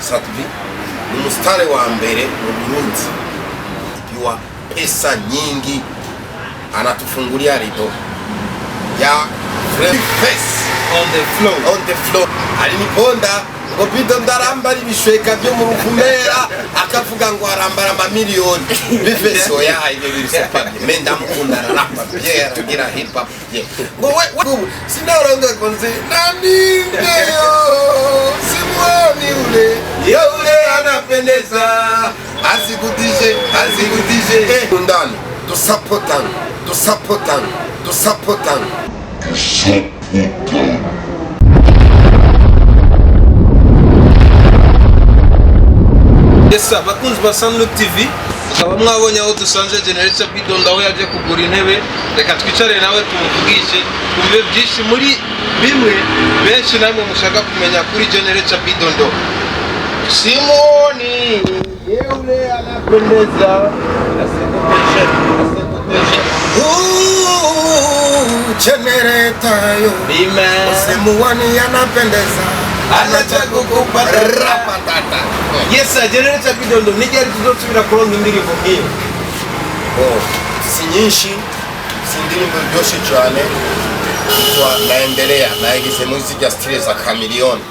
Sat-B ni umusitari wa mbere mu Burundi, iwa pesa nyingi, anatufungulia rido ya face On the floor. On the floor. Aliniponda ngo Bidondo arambara ibishweka byo mu Ruvumera, akavuga ngo arambara amamiliyoni. B-Face, oya, ibyo biri super bien. Mais ndamukunda, ararapa bien, aragira hip hop bien. Ngo we we sinaronga ngo nze nani ndeyo simuoni ule ule anapendeza, asikutishe, asikutishe. Ndani dusapotana, dusapotana, dusapotana. Yes, abakunzi ba Sunlook TV, mukaba mwabonye aho dusanze Generator Bidondo, aho yaje kugura intebe. Reka twicare nawe tumuvugishe, twumve byinshi muri bimwe benshi namwe mushaka kumenya kuri Generator Bidondo. Simoni yeule anapendeza, asikuteshe, asikuteshe. Generator yo. Bime. Simuoni anapendeza. Anacha kukupata. Rapatata. Yes sir, Generator Bidondo, nijyari tuzosubira kuronka indirimbo nk'iyo? Oh, si nyinshi, si indirimbo iryoshye cyane yitwa Naendelea, nayigize muri zirya style za Chameleone.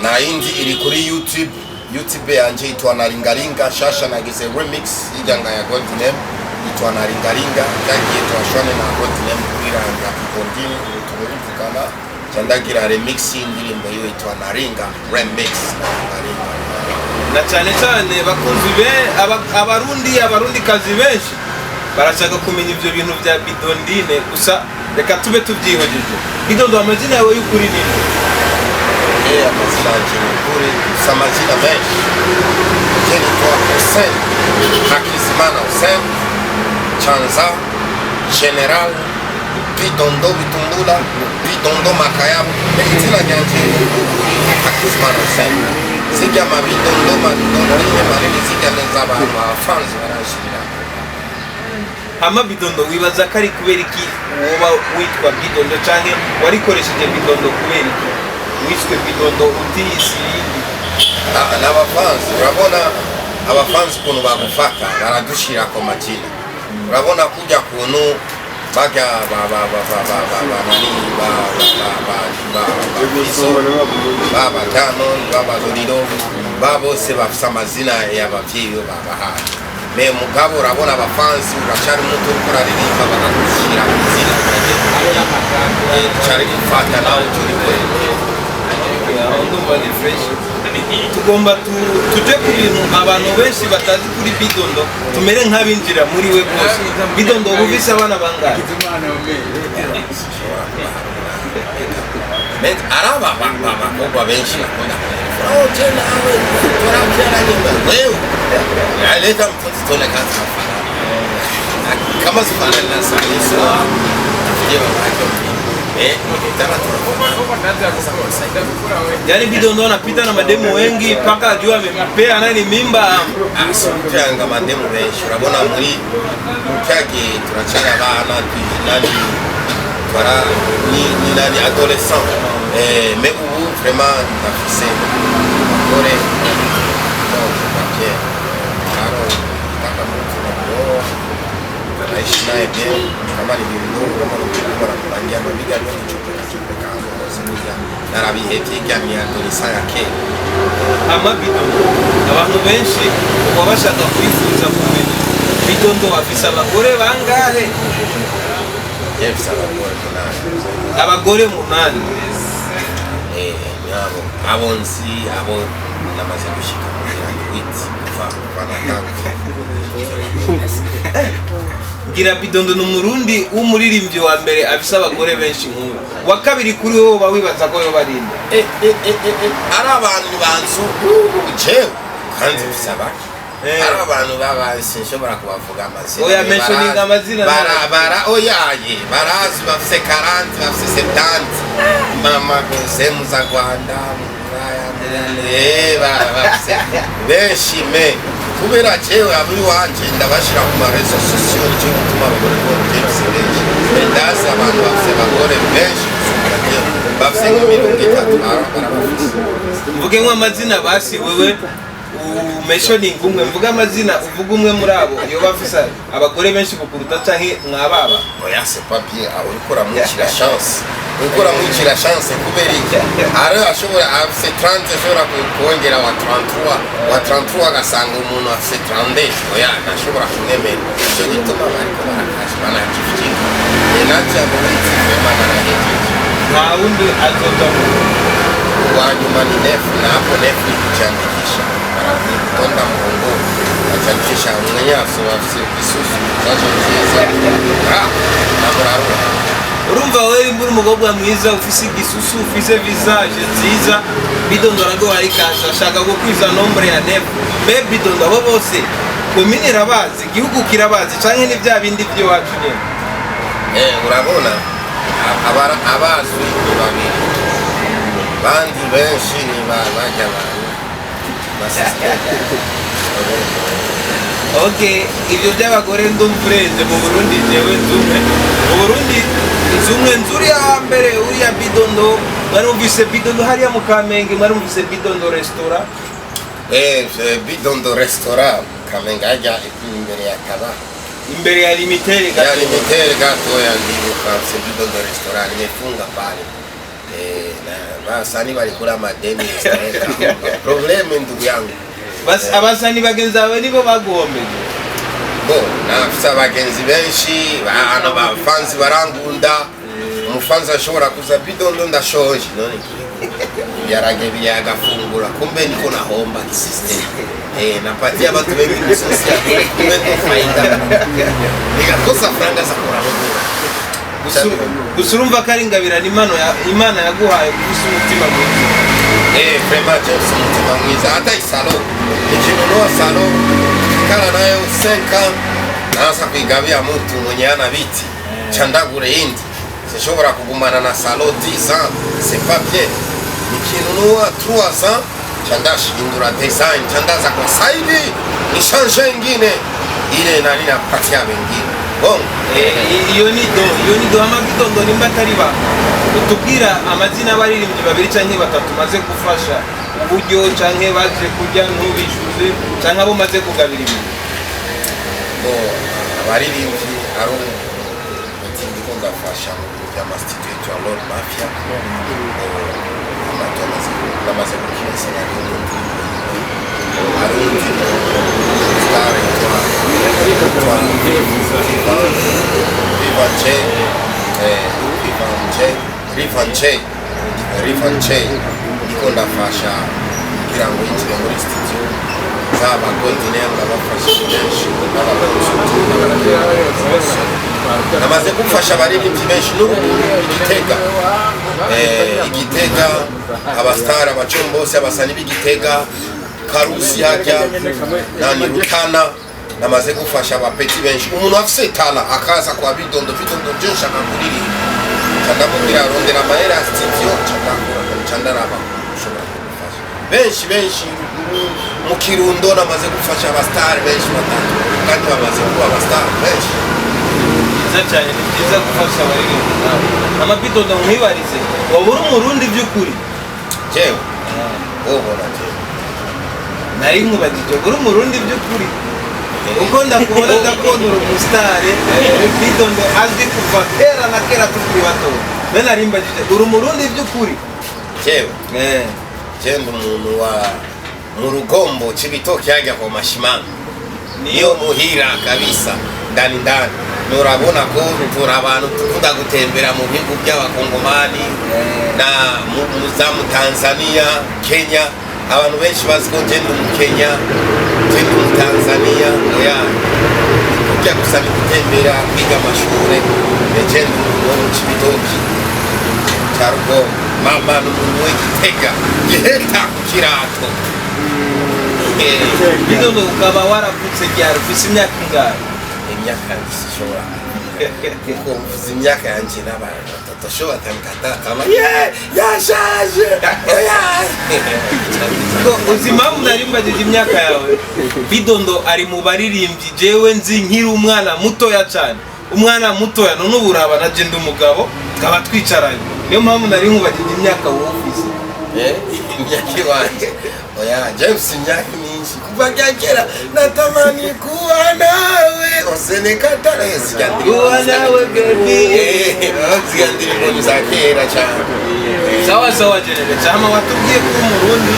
Na yindi iri kuri YouTube, YouTube yanje yitwa Naringaringa shasha, nagize remix y'ijyanga ya Gold Name yitwa Naringaringa, cyagiye turashone na Gold Name kwiranga Bondini, ubu turabivugana cyandagira remix y'indirimbo yiwe yitwa Naringa remix Naringaringa. Na cyane cyane bakunzi be abarundi, abarundi kazi benshi barashaka kumenya ibyo bintu bya Bidondine, gusa reka tube tubyihojeje. Bidondo, amazina yawe y'ukuri ni nde? Amazina yanje ni ukuri, gusa amazina menshi. Je nitwa Hussein Hakizimana Hussein Chanza General Bidondo Bitumbula Bidondo Makayabu. Izina ryanje ni ukuri Hakizimana Hussein. Zijya mabidondo, mabidondine manini, zijya neza, abantu abafanzi baranshirira. Hama Bidondo, wibaza ko ari kubera iki woba witwa Bidondo, canke warikoresheje Bidondo kubera iki wiswe Bidondo utiyise irindi? Ah, n'abafanzi, urabona abafanzi ukuntu bagufata, baradushira ku majina. Urabona kujya kuntu bajya ba ba ba ba ba ba ba nani ba ba ba ba ba Fizo, ba ba Diamond, ba ba Lolilo, ba bose bafise amazina y'abavyeyi babahaye. Mais mugabo urabona abafanzi, uracari muto, uriko uraririmba, bakagushira izina, uragenda cari gufata nawe turiko. Aho ndumva ni fresh. Tugomba tuje ku bintu abantu benshi batazi kuri Bidondo, tumere nk'abinjira muri we bwose. Bidondo, uba ufise abana bangahe? Araba abakobwa benshi bakunda kuntelefona, oh je nawe turabyaranye, wewe leta mtoto tuone kama tunafanana, kama sifanani na Salisu tafikie baba yake tena tunafanana. Yaani Bidondo anapita na mademu wengi mpaka ajua amempea nani mimba? Asikutyanga mademu benshi. Urabona muri cyagihe turacyari abana, nani twara ni nani adolescent, mais ubu vraiment ndafise umugore, donc bien karo kitaka mtu na kuoa, naishi naye bien, kama ni mdogo, kama ni mkubwa, nakupangia mabiga ndio chopeka chopeka hapo kose kuja narabihevye irya ni adolescent ya kera. Hama Bidondo, abantu benshi uba bashaka kwifuza kumenya Bidondo afise abagore bangahe? Mfise abagore 8. Abagore 8? Abo abo nzi, abo namaze gushika muri 8 kuva natanga. Ngira Bidondo ni umurundi w'umuririmbyi wa mbere afise abagore benshi nk'ubu. Wa kabiri kuri wowe uba wibaza ko yoba ari nde? Ari abantu banzu jewe kandi mfise abake. Ari abantu baba sinshobora kubavuga amazina. Oya, mentioning amazina. Bara oyaye barazi, bafise 40, bafise 70, mama sehemu za Rwanda, mu Buraya, bafise benshi. Mais kubera jewe abiwanje ndabashira ku ma réseaux sociaux, nicyo gituma abagore bo mfise benshi. Mais ndazi abantu bafise abagore benshi gusumba jewe. Bafise nka 30 barabafise. Mvuge nk'amazina basi, wewe umentioning umwe, mvuge amazina, uvuge umwe muri abo iyo bafise abagore benshi kukuruta canke mwababa. Oya, c'est pas bien. Aho uriko uramwicira chance, uriko uramwicira chance. Kubera iki? Ari ashobora afise 30, ashobora kongera wa 33, wa 33 agasanga umuntu afise 32. Oya, ntashobora kumwemera. Ico gituma bariko barakasha banakivyina naja muri vraiment narahejeje. Nta wundi azoja mu Wa nyuma ni neuf, na hapo neuf ni kujiandikisha, ni kutonda murongo bakiandikisha. Mwenye afise isusu zazo nziza, ah, namurarura. Urumva wewe uri umukobwa mwiza, ufise igisusu, ufise visage nziza, Bidondo araguhaye ikaze, ashaka gukwiza nombre ya neuf. Mbe Bidondo, abo bose komine irabazi, igihugu kirabazi, canke ni bya bindi by'iwacu nyene? Urabona abazwi ni babiri, bandi benshi ni bajya abantu basisiteme. Okay, ibyo by'abagore ndumva urenze. Mu Burundi jewe nzumwe, mu Burundi nzumwe, nzi uriya wa mbere, uriya Bidondo. Mwarumvise Bidondo hariya mu Kamenge, mwarumvise Bidondo restaurant? Bidondo restaurant Kamenge, hajya imbere ya kaba Imbere ya limitere ya gato. Limitere gatoya, ndibuka mfise Bidondo restaurant, nimefunga pale. Na basani balikula madeni, restaurant problème, ndugu yangu. Bas abasani bagenzi bawe nibo baguhombeje? Bo nafise abagenzi benshi, hano bafanzi barangunda. Umufanzi ashobora kuza: "Bidondo, ndashoje none ibiharage biri," agafungura, kumbe niko nahomba kisystem. Napatia watu wengi msosi ya bure, kumbe ndo faida, nikakosa franga za kurangura. Gusa urumva ko ari ingabirano Imana yaguhaye, kugusa umutima mwiza. Vraiment James, umutima mwiza. Hata isalo nikinunua salo kala nayo 5 ans, naanza kuigawia mtu mwenye ana viti, chandagure indi. Sishobora kugumana na salo 10 ans, c'est pas bien. Nikinunua 3 ans, chandashindura design, chandaza kwa saidi nishange ingine ile nani, napatia wengine bon. Iyo ni do, iyo ni do. Amabidondo, nimba atari ba utubwira amazina y'abaririmbyi babiri canke batatu maze gufasha uburyo, canke baje kurya ntubishuze, canke abo maze kugabira ibintu. Bo abaririmbyi ari ati ndiko ndafasha mu bintu by'amasitudiyo yitwa Lord Mafia. Amato namaze gukina scénario y'indirimbo yiwe. Hari undi star yitwa Vivan J, Vivan J, Rivan J, Rivan J, ndiko ndafasha kugira ngo yinjire muri studio zaba Goldinem. Ndabafashije benshi namaze gufasha abaririmbyi benshi n'ubu Igitega, Igitega abasitari, abacombose, abasani b'Igitega, Karusi hajya nani, Rutana, namaze gufasha abapeti benshi. Umuntu afise tala akaza kwa Bidondo: "Bidondo, je nshaka kuririmba," nca ndamubwira: "Rondera amahera ya studio," nca ndakora, nca ndaraba ushobora kumufasha. Benshi benshi mu Kirundo namaze gufasha abasitari benshi batatu, kandi bamaze kuba abasitari benshi. Byiza cyane, ni byiza gufasha abaririmbyi nawe. Amabidodo, nkwibarize, waba uri Umurundi by'ukuri? Jewe ubona jewe Nari nkubajije uri Umurundi by'ukuri, uko ndakubona ndakubona uri umusitari Bidondo azwi kuva kera na kera tukiri bato. Be nari mbajije uri Umurundi by'ukuri? Jewe jewe ndi umuntu wa mu Rugombo, Cibitoke, hajya kwa Mashimanga, niyo muhira kabisa, ndani ndani. Nurabona ko turi abantu dukunda gutembera mu bihugu by'abakongomani na za mu Tanzania, Kenya. Abantu benshi bazi ko je ndi mu Kenya, je ndi mu Tanzania. Oya, kujya gusa ni gutembera, kwiga amashure. Je ndi umuntu wo mu Cibitoki cya Rugombo, mama ni umuntu w'Igitega, Giheta ku Kirato. Bidondo, ukaba waravutse ryari, ufise imyaka ingahe? Imyaka sishobora, kuko mvuze imyaka yanje n'abantu batatu ashobora tamkata kama ye yashaje. Oya. Ko uzi impamvu nari mbajije imyaka yawe? Bidondo ari mu baririmbyi jewe nzi nkiri umwana mutoya cyane, umwana mutoya. None ubu uraba naje ndi umugabo, tukaba twicaranye. Niyo mpamvu nari nkubajije imyaka wowe ufise. Imyaka iwanje, oya, James, imyaka myinshi kuva rya kera natamani kuwa nawe usenekata zirya ndirimbo. Kuwa nawe, baby. Zirya ndirimbo ni za kera cyane. Sawa sawa, General. Hama watubwiye ko uri Umurundi,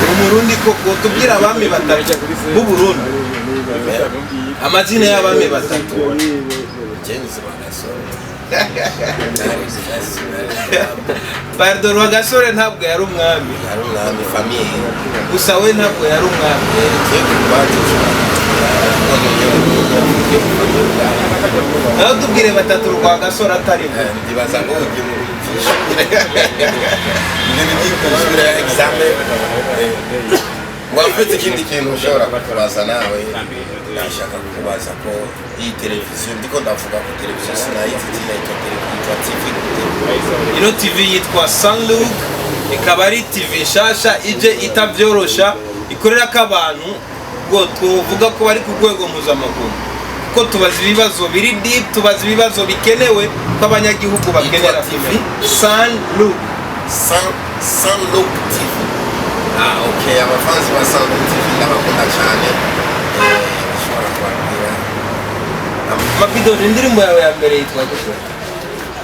uri Umurundi koko. Tubwire abami batatu b'Uburundi, amazina y'abami batatu. James Rwagasore. Pardon, Rwagasore ntabwo yari umwami. Yari umwami, famille. Gusa we ntabwo yari umwami. Nawe tubwire batatu Rwagasore atarimo. Ndibaza ngo ugiye mu by'ishure, ibintu byo kw'ishure, examen. Wafite ikindi kintu ushobora kubaza nawe? Nashaka kubaza ko iyi televiziyo, ndiko ndavuga ko televiziyo sinayizi izina, yitwa televiziyo, TV gute? Ino TV yitwa Sunlook, ikaba ari TV nshasha ije itabyorosha, ikorera ko abantu ngo tuvuga ko bari ku rwego mpuzamakungu, kuko tubaza ibibazo biri deep, tubaza ibibazo bikenewe ko abanyagihugu bakenera Yitwa TV? kumenya. Sunlook. Sunlook TV. Ah, okay, abafanzi ba Sunlook TV ndabakunda cyane. Nshobora kubabwira. Mapidoni, indirimbo yawe ya mbere yitwa gute?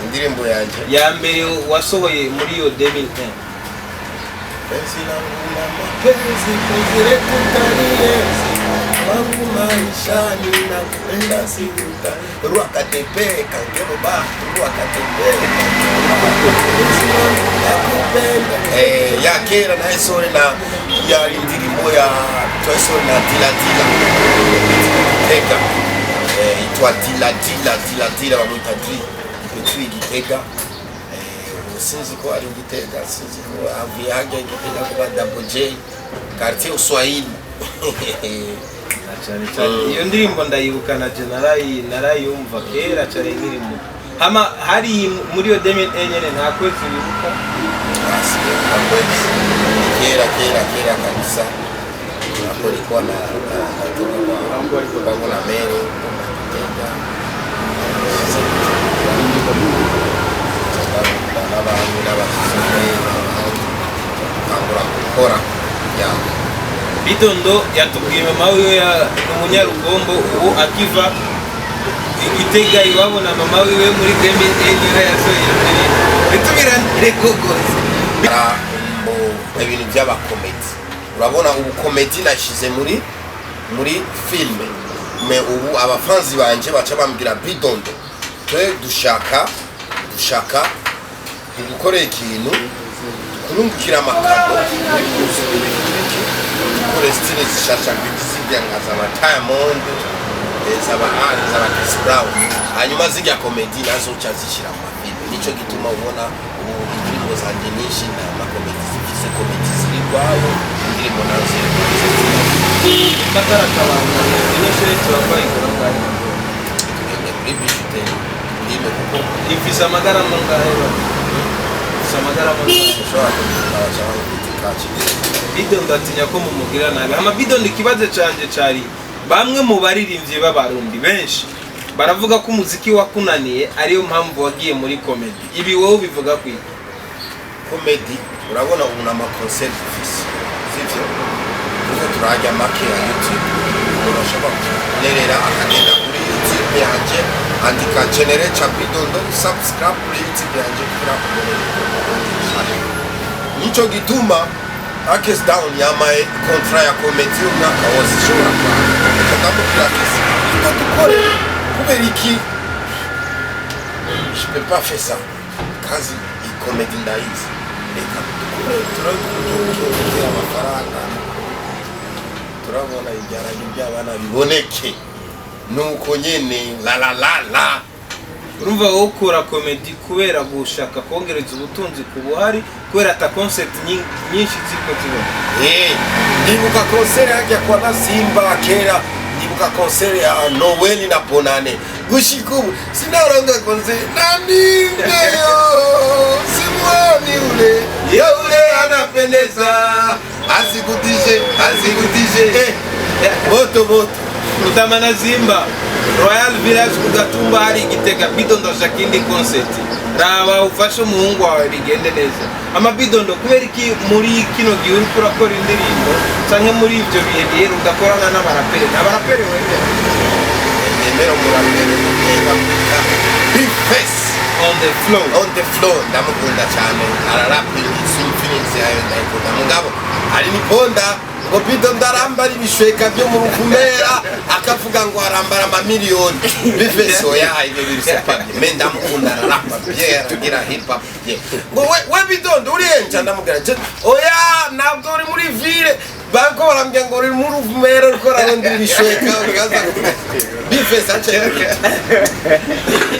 Indirimbo yanjye Ya mbere wasohoye muri iyo 2001. Penzi langu la mapenzi, penzi letu talienzi wangu maishani na kupenda sikuta Rwakatepe kangelo ba Rwakatepe kangelo ba penzi langu nakupenda. Ya kera naisore na yari indirimbo ya twaisore na Dila Dila Gitega, itwa Dila Dila Dila Dila, bamwita Dri Petit Gitega. Sinzi ko ari Gitega, sinzi ko avuye hajya Gitega kuba Double J quartier Uswahili. Na cyane cyane iyo ndirimbo ndayibuka na je narayumva kera cyane nkiri muto. Hama hari muri iyo 2001 nyene, nta kwezi wibuka? Sinibuka kwezi, ni kera kera kera kabisa. Hapo nilikuwa na natoka kwa kwangu na Mary Gitega n'abandi n'abasore kangura gukora ya. Bidondo yatubwiye mama wiwe ni umunyarugombo, ubu akiva Igitega iwabo na mama wiwe muri 2001 niho yasohoye iyo ndirimbo. Ntitubirangire koko. Ibintu by'abakomedi, urabona ubu comedy nashize muri filme, mais ubu abafanzi banje baca bambwira: "Bidondo, twe dushaka tugukorera ikintu, tukurungikira amakado ibiki, dukore style zishasha zirya nka zaba Diamond, zaba Ali, zaba Chris Brown, hanyuma zirya comedy nazo uca zishyira mu mafilme." Nico gituma ubona ubu indirimbo zanjye nyinshi ni amakomedi, zifise comedy ziri kwayo, indirimbo nazo Matara akabanga ino shere turayigura ngahe? Tugende kuri bijuteri ndime kuko Ifise amagarama ngahe ba? Ifise amagarama ngahe? Ushobora kugira cyangwa kuti kaci. Bidondo atinya ko mumugira nabi. Hama Bidondo, ikibazo canje cari bamwe mu baririmbyi b'Abarundi benshi baravuga ko umuziki wakunaniye, ariyo mpamvu wagiye muri comedy. Ibi wowe ubivuga kwiki? Comedy, urabona ubu ni amaconcert dufise, sivyo? Turiko turarya make ya YouTube. Umuntu ashobora kunerera akagenda kuri YouTube yanje, andika Generator Bidondo, subscribe kuri YouTube yanje kugira ubone ibikorwa. Nico gituma Akes Down yamaye contrat ya comedy umwaka wose, ishobora kwanga. Ndamubwira Akes ngo dukore, kubera iki je peux pas faire ça kazi iyi comedy ndayizi, reka dukore turabe amafaranga, turabona ibyaragi by'abana biboneke, nuko nyene la la la la. Urumva wowe ukora comedy kubera gushaka kongereza ubutunzi ku buhari, kubera ata concert nyinshi ziriko zibona. Ndibuka concert hajya kwa Nasimba kera, ndibuka concert ya Noel na Bonane, gushika ubu sinaronga concert naningeyo, simuoni ule ule anapendeza, asikutishe asikutishe, moto moto. Rutamana Zimba, Royal Village ku Gatumba hari Igitega, Bidondo ashaka indi concert. Raba ufashe umuhungu wawe bigende neza. Amabidondo, kubera iki muri kino gihe uriko urakora indirimbo canke muri ivyo bihe bihera udakorana n'abaraperi? Nta baraperi wemera? Nemera umuraperi umwe bamwita Big Face. On the floor. On the floor, ndamukunda cyane, ararapa Infinix yayo ndayikunda, mugabo aliniponda ngo bido ndarambara ibishweka byo mu Ruvumera, akavuga ngo arambara amamiliyoni. Bifesi, oya, ibyo bintu c'est pas bien. Mais ndamukunda, ararapa bien, aragira hip hop bien. Ngo we we Bidondo uriyenja, ndamubwira je oya, ntabwo uri muri ville, bariko barambwira ngo uri muri Ruvumera uriko urarondera ibishweka, ukaza Bifesi aca.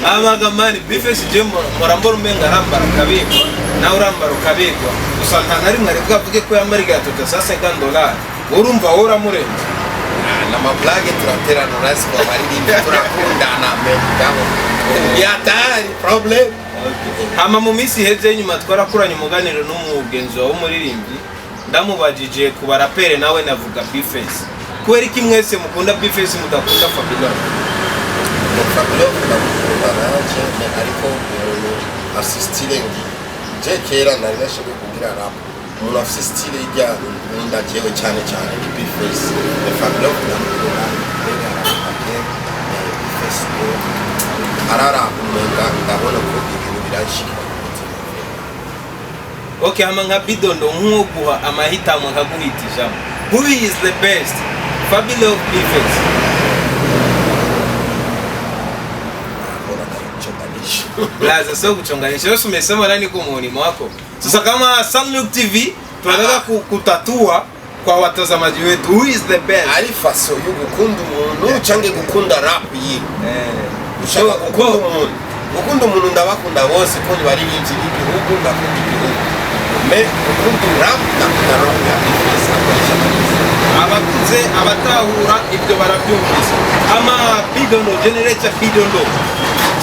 Amagamani Bifesi, je murambona umenga arambara akabigwa, nawe urambara ukabigwa, gusa nta na rimwe aribwo avuge ko yambara igatoto sa $50. Urumva wowe uramurenza. N'amablague turaterana, urazi ko abaririmbyi turakundana, mais mugabo yatari problème. Hama mu minsi iheze nyuma twarakuranye umuganiro n'umugenzi wawe w'umuririmbyi, ndamubajije ku barapere, nawe navuga Bifesi. Kubera iki mwese mukunda Bifesi mudakunda Fabulous? Fabio ndamukunda nanje, mais ariko umuntu afise style ngi je kera nari nashoboye kugira rap, umuntu afise style ijya nkunda jewe cyane cyane ni Bface. Mais Fabio ndamukunda, mbega ararapa bien, mais Bface niwe ararapa umenga ndabona ko ibintu biranshika ku mutima. Okay, hama nka Bidondo, nk'uwo guha amahitamo akaguhitishamo, who is the best, Fabulous, Bface? Mbona ndachonganisha. Blaza, sio kuchonganisha. Wewe umesema nani kwa maoni mwako. Sasa kama Sunlook TV tunataka kutatua kwa watazamaji wetu, who is the best? Ari façon yo gukunda umuntu canke gukunda rap yiwe? Eh. Ushaka gukunda umuntu, gukunda umuntu, ndabakunda bose ko baririmbyi b'igihugu, ndakunda igihugu, mais gukunda rap, ndakunda rap ya Bface akoresha kabisa. Abakuze abatahura ibyo barabyumvise. Ama Bidondo, Generator Bidondo,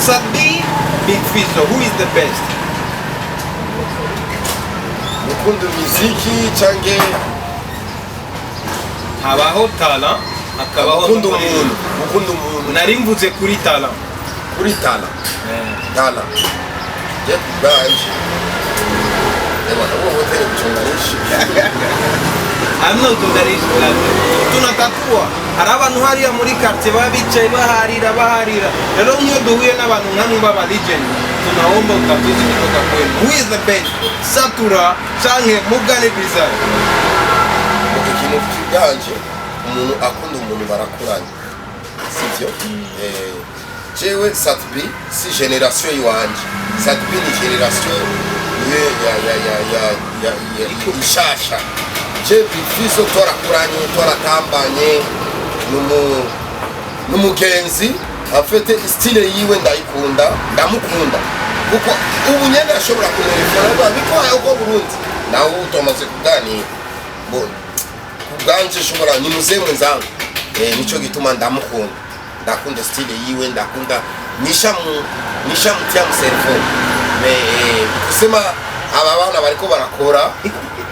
Sabi, Big Fizzo, who is the best? Gukunda imiziki canke Habaho talent, hakabaho gukunda no umuntu? Gukunda umuntu. Nari mvuze kuri talent. Kuri talent. Talent, je kubwanje, eba nabo hoteli kuchonganisha. Hamwe utunganisha, tunatatua. Hari abantu hariya muri quartier baba bicaye baharira baharira. Rero nk'iyo duhuye n'abantu nkamwe baba legend, tunaomba utatuzi kutoka kwenu, who is the best, Satura canke Mugane Bizarre? Ikintu kiganje, umuntu akunda umuntu barakuranye, sivyo? Jewe Satbi si génération iwanje, Satbi ni génération ye ya ya ya ya ya ya ishasha. Je Bifiso twarakuranye, twaratambanye, n'umugenzi afite style yiwe ndayikunda, ndamukunda kuko ubu nyene ashobora kumurefera avuga bikoye uko Burundi nawe utomaze kuganira bo kubwanje shobora ni muzee mwenzangu, nico gituma ndamukunda, ndakunda style yiwe, ndakunda nishamutia mu cerveau. Mais kusema aba bana bariko barakora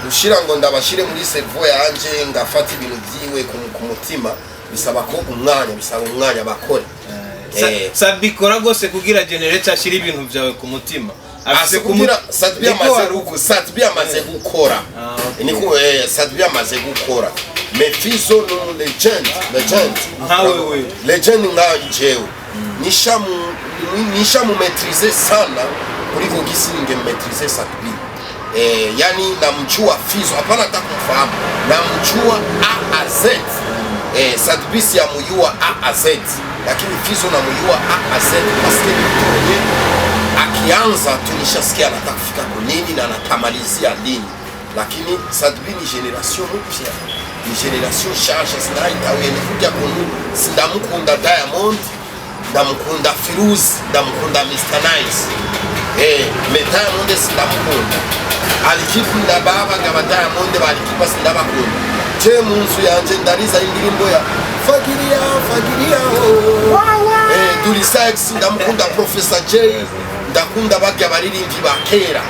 gushira ngo ndabashire muri cerveau yanje ngafata ibintu vyiwe ku mutima, bisaba ko umwanya, bisaba umwanya bakore. Sabikora rwose kugira Generator ashire ibintu byawe ku mutima. Afise kugira Sadbi Niko amaze wari Sadbi amaze gukora. Ah, okay. Niko Sadbi amaze gukora. Mais Fizo ni legend, legend. Nka wewe. Legend nka jewe. Nisha mu maîtriser sana kuliko gisi ninge maîtriser Sadbi. Yani namjua Fizo, hapana hata kumfahamu. Namjua A a Z. Sadbi si amuyua A a Z. Lakini Fizo namuyua A a Z parce que ni mtu mwenye akianza tulishasikia anataka kufika kunini na anatamalizia lini, lakini Sadbi ni génération mpya, ni génération shasha, sinayitahuye ni kurya kuntu sindamukunda Diamond, ndamukunda Firuz, ndamukunda Mr Nice, mais Diamond sindamukunda, Alikiba ndababaga ba Diamond ba Alikiba sindabakunda. Je mu nzu yanje ndariza indirimbo ya Fagiria Fagiria, oh. Durisax ndamukunda, Professor J ndakunda, barya baririmbyi ba kera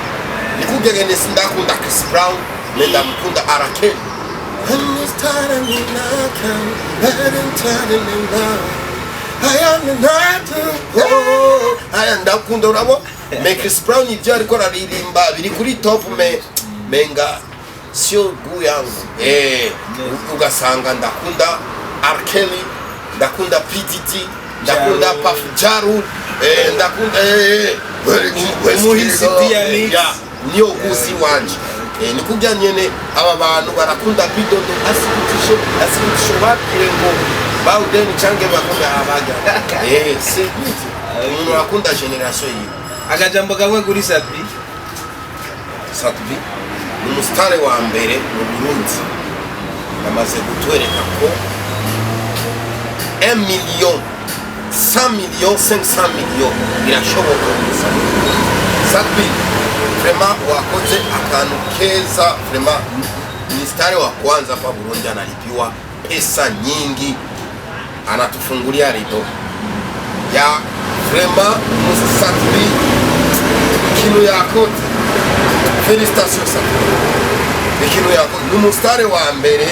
nikugegene. Sindakunda Chris Brown, mais ndamukunda R. Kelly. Aya ndakunda, urabo Mais Chris Brown ibyo ariko araririmba biri kuri top, mais menga sio goût yangu. Ugasanga ndakunda R. Kelly, ndakunda P Diddy, ndakunda Ja Rule. Puff, Ja Rule, ndakunda Umuhisi DMX. Ya, niyo goût wanje. Ni kurya nyene aba bantu barakunda Bidondo, asikutisho asikutisho, babwire ngo bawudeni canke bakunda abajya, c'est umuntu akunda génération yiwe. Akajambo kamwe kuri Sat-B. Sat-B ni umusitari wa mbere mu Burundi, bamaze kutwereka ko 1 million, 100 million, 500 million birashoboka gusa. Sat-B, vraiment wakoze akantu keza, vraiment ni stari wa kwanza hapa Burundi analipiwa pesa nyingi, anatufungulia rido ya vraiment. Sat-B ikintu yakoze, félicitations Sat-B, ikintu yakoze, ni umusitari wa mbere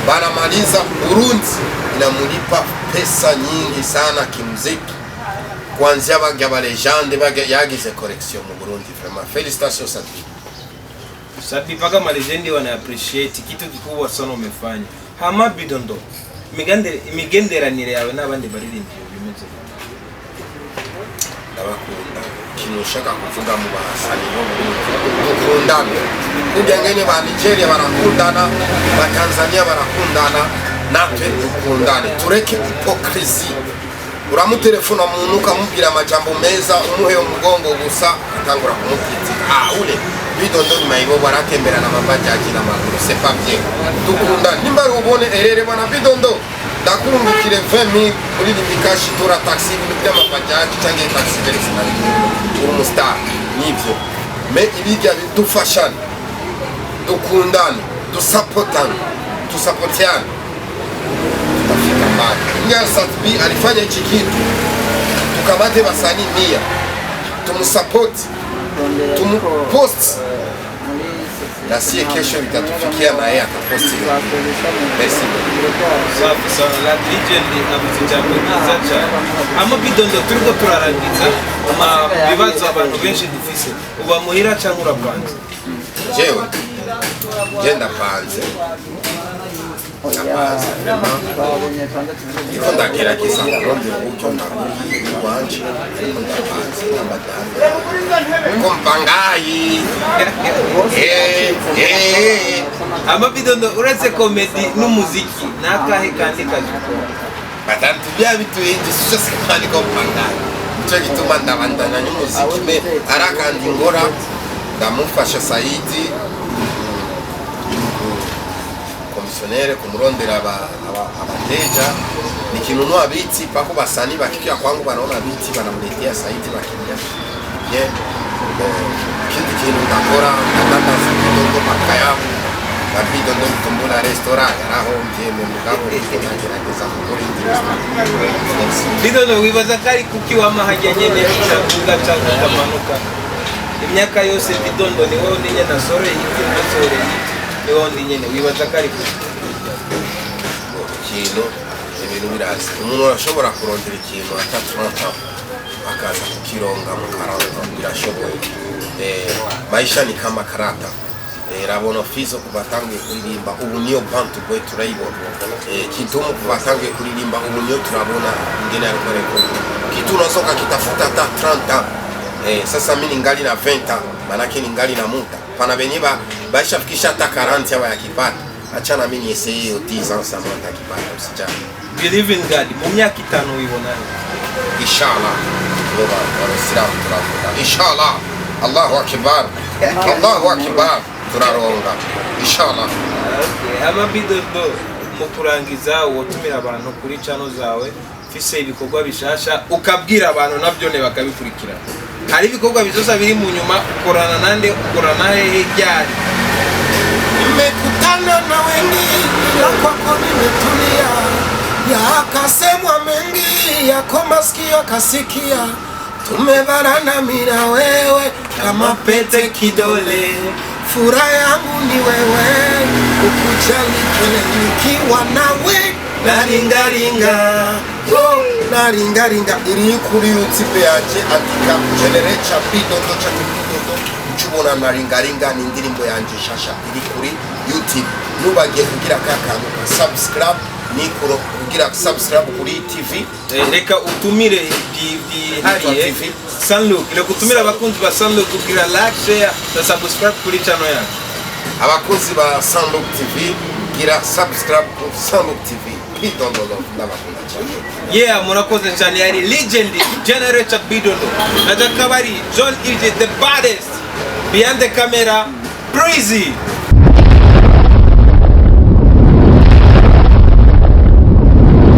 banamaliza Burundi inamulipa pesa nyingi sana kimuziki, kuanzia bagya ba légende bagya yagize collection mu Burundi. Vraiment félicitations Sat-B. Sat-B mpaka ma légende wana appreciate kitu kikubwa sana umefanya. Hama Bidondo, imigenderanire yawe n'abandi baririmbyi bimeze gute? Ndabakunda. Ikintu ushaka kuvuga mu basani bo mu Burundi, dukundane kurya ngene ba Nigeria barakundana, ba Tanzania barakundana, natwe dukundane, tureke hypocrisie. Uramutelefona umuntu ukamubwira amajambo meza, umuhe umugongo gusa atangura kumukritika: "Ah, ule Bidondo ni mayibobo, aratemberana amabajaji n'amaguru." C'est pas bien. Dukundane. Nimba ari ubone erere bwana Bidondo, ndakurungikire 20,000 muri Lumicash, tora taxi, ibintu by'amabajaji cyangwa taxi mbere sinabikunda, uri umustar nivyo, mais ibijya dufashane, dukundane, dusapotane, tusapotiane, tutafika mbali. Inga Sat-B alifanya hichi kitu, tukamate wasanii 100 tumusapoti, tumupost, na sie kesho itatufikia na yeye ataposti. Merci. Safi sana, la legend avuze ijambo ryiza cyane. Hama Bidondo, turiko turarangiza ma bibazo abantu benshi dufise: uba muhira cyangwa urapanze? Jewe je ndapanze, ndapanze vraiment, ndiko ndagerageza kurondera uburyo ndagura iwanje, ariko ndapanze n'amadame ko mpangayi. Hama Bidondo, uretse comedy n'umuziki, ni akahe kandi kazi ukora? Batantu bya bituhingi sio sema niko mpangayi, nico gituma ndabandanya n'umuziki, mais arakandi ngora ndamufasha Saidi komisionere kumurondera abateja. Nikinunua viti pako basani bakikia kwangu banaona viti banamletea Saidi bakilia bien. Ikindi kintu ndakora, ndadandaza ibidondo makayabu na Bidondo mtumbula restaurant yarahombye, mais mugabo ndagerageza gukora indi restaurant. Merci. Bidondo, wibaza ko ari kuki wama hajya nyene utavuga cyangwa utamanuka imyaka yose? Bidondo ni wowe nyene, nasoreye hiti, nasoreye hiti, ni wowe nyene. Wibaza ko ari kuki? Ikintu, ibintu birazi, umuntu arashobora kurondera ikintu ata 30 akaza kukironga mu 40, birashoboye. Maisha ni kama karata. Rabona Fizo kuva atanguye kuririmba ubu niyo Bantu Boy turayibona. Kidumu kuva atanguye kuririmba ubu niyo turabona ingene ariko arekora kitu, unaweza ukakitafuta hata 30 ans. Sasa mi ningali na 20 ans, manake ningali na muda pana benye ba baishafikisha hata 40 aba yakipata. Achana mimi niessaye hiyo 10 ans sama nitakipata, usijali. Believe in God, mu myaka 5 wibonayo? Inshallah, ngoba abasilamu turavuga inshallah, Allahu akbar, Allahu akbar, turaronga inshallah. Okay. Hama Bidondo, mu kurangiza wotumira abantu kuri channel zawe, mfise ibikorwa bishasha, ukabwira abantu navyo ne bakabikurikira. Hari ibikorwa bizoza biri mu nyuma, ukorana nande, ukorana hehe, ryari? Nimekutana na wengi ila kwako nimetulia, yakasemwa mengi yako masikio kasikia, tumebanana mimi na wewe kama pete kidole, furaha yangu ni wewe, ukujali kile nikiwa nawe naringaringa. Oh. Naringaringa iri kuri YouTube yanje. Andika Generator Bidondo canke Bidondo, ucubona Naringaringa, ni indirimbo yanje shasha iri kuri YouTube. Nubagiye kugira ka kantu ka subscribe, nikuro kugira subscribe kuri TV. Reka utumire byihariye. TV. Sunlook, reka utumire abakunzi ba Sunlook kugira like, share na subscribe kuri channel yacu. Abakozi ba Sunlook TV, gira subscribe ku Sunlook TV. Bidondo Love, ndabakunda cyane. Yeah, murakoze cyane. Yari legend Generator Bidondo na Jakabari John Ije, the baddest behind the camera, Breezy.